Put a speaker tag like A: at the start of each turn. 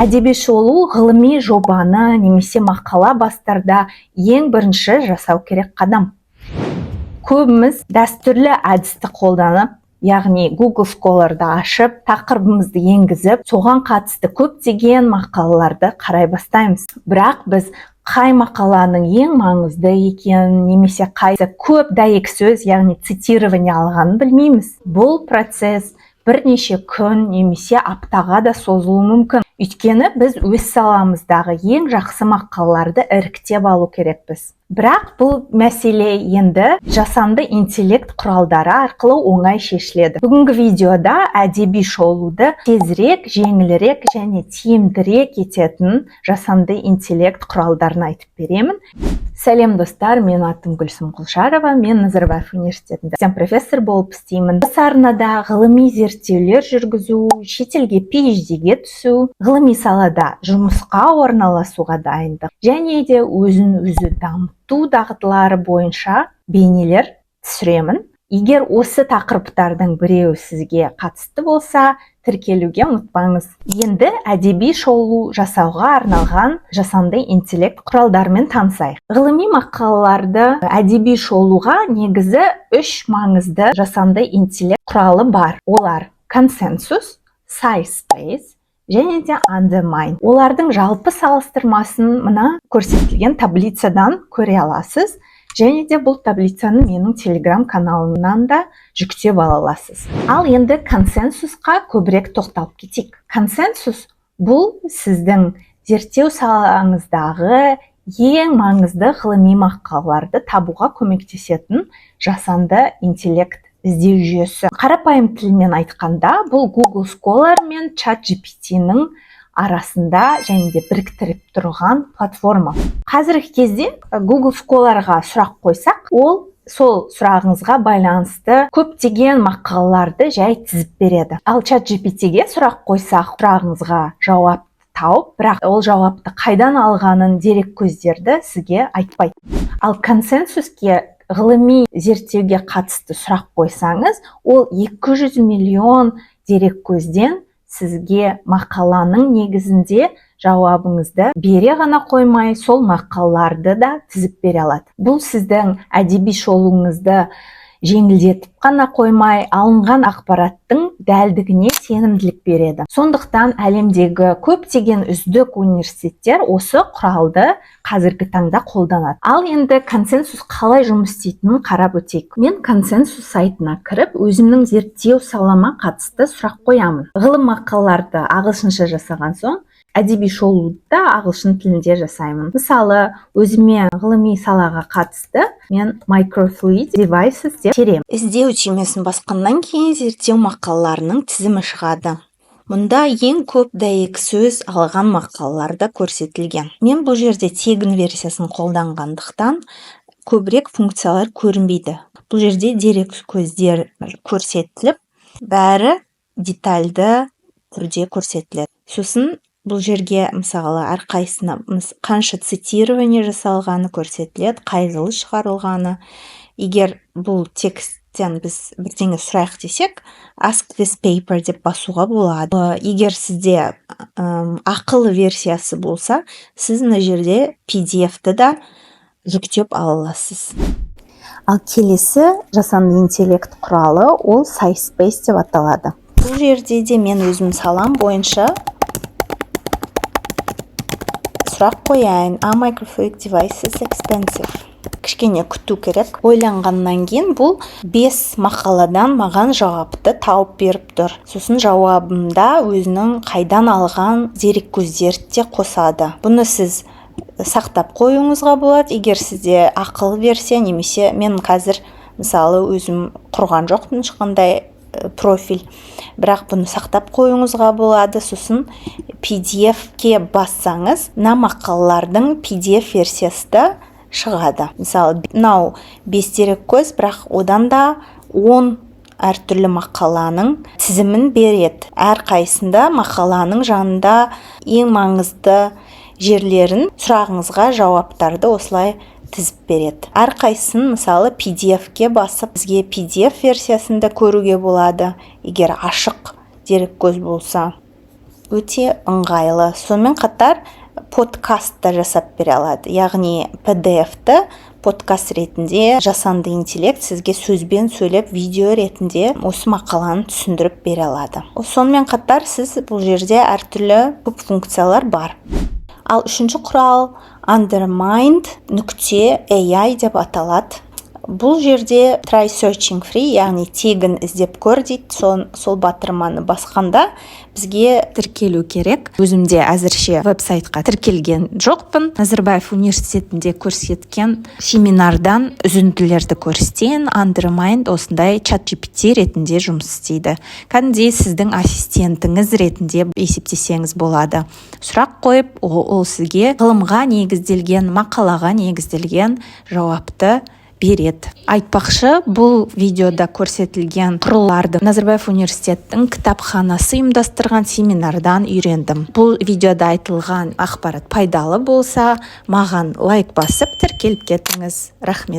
A: Әдеби шолу — ғылыми жобаны немесе мақала бастарда ең бірінші жасау керек қадам. Көбіміз дәстүрлі әдісті қолданып, яғни Google Scholar'ды ашып, тақырыбымызды енгізіп, соған қатысты көптеген мақалаларды қарай бастаймыз. Бірақ біз қай мақаланың ең маңызды екенін немесе қайсы көп дәйек сөз, яғни цитирование алғанын білмейміз. Бұл процесс бірнеше күн немесе аптаға да созылуы мүмкін, өйткені біз өз саламыздағы ең жақсы мақалаларды іріктеп алу керекпіз. Бірақ бұл мәселе енді жасанды интеллект құралдары арқылы оңай шешіледі. Бүгінгі видеода әдеби шолуды тезірек, жеңілірек және тиімдірек ететін жасанды интеллект құралдарын айтып беремін. Сәлем, достар! Менің атым Гүлсім Құлшарова. Мен Назарбаев университетінде профессор болып істеймін. Осы арнада ғылыми зерттеулер жүргізу, шетелге PhD-ге түсу, ғылыми салада жұмысқа орналасуға дайындық және де өзін өзі дамыту дағдылары бойынша бейнелер түсіремін. Егер осы тақырыптардың біреуі сізге қатысты болса, тіркелуге ұмытпаңыз. Енді әдеби шолу жасауға арналған жасанды интеллект құралдарымен танысайық. Ғылыми мақалаларды әдеби шолуға негізі үш маңызды жасанды интеллект құралы бар. Олар: Консенсус, SciSpace және де Undermine. Олардың жалпы салыстырмасын мына көрсетілген таблицадан көре аласыз және де бұл таблицаны менің Телеграм каналымнан да жүктеп ала аласыз. Ал енді Консенсусқа көбірек тоқталып кетейік. Консенсус — бұл сіздің зерттеу салаңыздағы ең маңызды ғылыми мақалаларды табуға көмектесетін жасанды интеллект іздеу жүйесі. Қарапайым тілмен айтқанда, бұл Google Scholar мен ChatGPT-ның арасында және де біріктіріп тұрған платформа. Қазіргі кезде Google Scholarға сұрақ қойсақ, ол сол сұрағыңызға байланысты көптеген мақалаларды жай тізіп береді. Ал ChatGPT-ге сұрақ қойсақ, сұрағыңызға жауап тауып, бірақ ол жауапты қайдан алғанын, дерек көздерді сізге айтпайды. Ал Консенсуске ғылыми зерттеуге қатысты сұрақ қойсаңыз, ол 200 миллион дерек көзден сізге мақаланың негізінде жауабыңызды бере ғана қоймай, сол мақалаларды да тізіп бере алады. Бұл сіздің әдеби шолуыңызды жеңілдетіп қана қоймай, алынған ақпараттың дәлдігіне сенімділік береді. Сондықтан әлемдегі көптеген үздік университеттер осы құралды қазіргі таңда қолданады. Ал енді Консенсус қалай жұмыс істейтінін қарап өтейік. Мен Консенсус сайтына кіріп, өзімнің зерттеу салама қатысты сұрақ қоямын. Ғылым мақалаларды ағылшынша жасаған соң, әдеби шолуды да ағылшын тілінде жасаймын. Мысалы, өзіме ғылыми салаға қатысты мен «microfluidic devices» деп теремін. Іздеу түймесін басқаннан кейін зерттеу мақалаларының тізімі шығады. Мұнда ең көп дәйек сөз алған мақалалар да көрсетілген. Мен бұл жерде тегін версиясын қолданғандықтан, көбірек функциялар көрінбейді. Бұл жерде дерек көздер көрсетіліп, бәрі детальды түрде көрсетіледі. Сосын бұл жерге, мысалы, әрқайсысына қанша цитирование жасалғаны көрсетіледі, қай жылы шығарылғаны. Егер бұл тексттен біз бірдеңе сұрайық десек, «ask this paper» деп басуға болады. Егер сізде ақылы версиясы болса, сіз мына жерде PDF-ті да жүктеп ала аласыз. Ал келесі жасанды интеллект құралы ол SciSpace деп аталады. Бұл жерде де мен өзім салам бойынша сұрақ қояйын: «Are microfluidic devices expensive?» Кішкене күту керек. Ойланғаннан кейін бұл бес мақаладан маған жауапты тауып беріп тұр. Сосын жауабымда өзінің қайдан алған дереккөздерді де қосады. Бұны сіз сақтап қоюыңызға болады, егер сізде ақылы версия немесе мен қазір, мысалы, өзім құрған жоқпын ешқандай профиль, бірақ бұны сақтап қоюыңызға болады. Сосын PDF-ке бассаңыз, мына мақалалардың PDF версиясы да шығады. Мысалы, мынау бес дереккөз, бірақ одан да 10 әртүрлі мақаланың тізімін береді. Әрқайсысында мақаланың жанында ең маңызды жерлерін, сұрағыңызға жауаптарды осылай тізіп береді. Әрқайсысын, мысалы, PDF-ке басып, бізге PDF версиясын да көруге болады, егер ашық дереккөз болса. Өте ыңғайлы. Сонымен қатар подкаст та жасап бере алады, яғни PDF-ті подкаст ретінде жасанды интеллект сізге сөзбен сөйлеп, видео ретінде осы мақаланы түсіндіріп бере алады. Сонымен қатар сіз бұл жерде әртүрлі көп функциялар бар. Ал үшінші құрал undermind.ai деп аталады. Бұл жерде «Try searching free», яғни тегін іздеп көр дейді. Сол батырманы басқанда бізге тіркелу керек. Өзімде әзірше веб-сайтқа тіркелген жоқпын. Назарбаев Университетінде көрсеткен семинардан үзінділерді көрсетейін. Undermind осындай чат GPT ретінде жұмыс істейді, кәдімгідей сіздің ассистентіңіз ретінде есептесеңіз болады. Сұрақ қойып, ол сізге ғылымға негізделген, мақалаға негізделген жауапты береді. Айтпақшы, бұл видеода көрсетілген құралдарды Назарбаев Университеттің кітапханасы ұйымдастырған семинардан үйрендім. Бұл видеода айтылған ақпарат пайдалы болса, маған лайк басып, тіркеліп кетіңіз. Рахмет.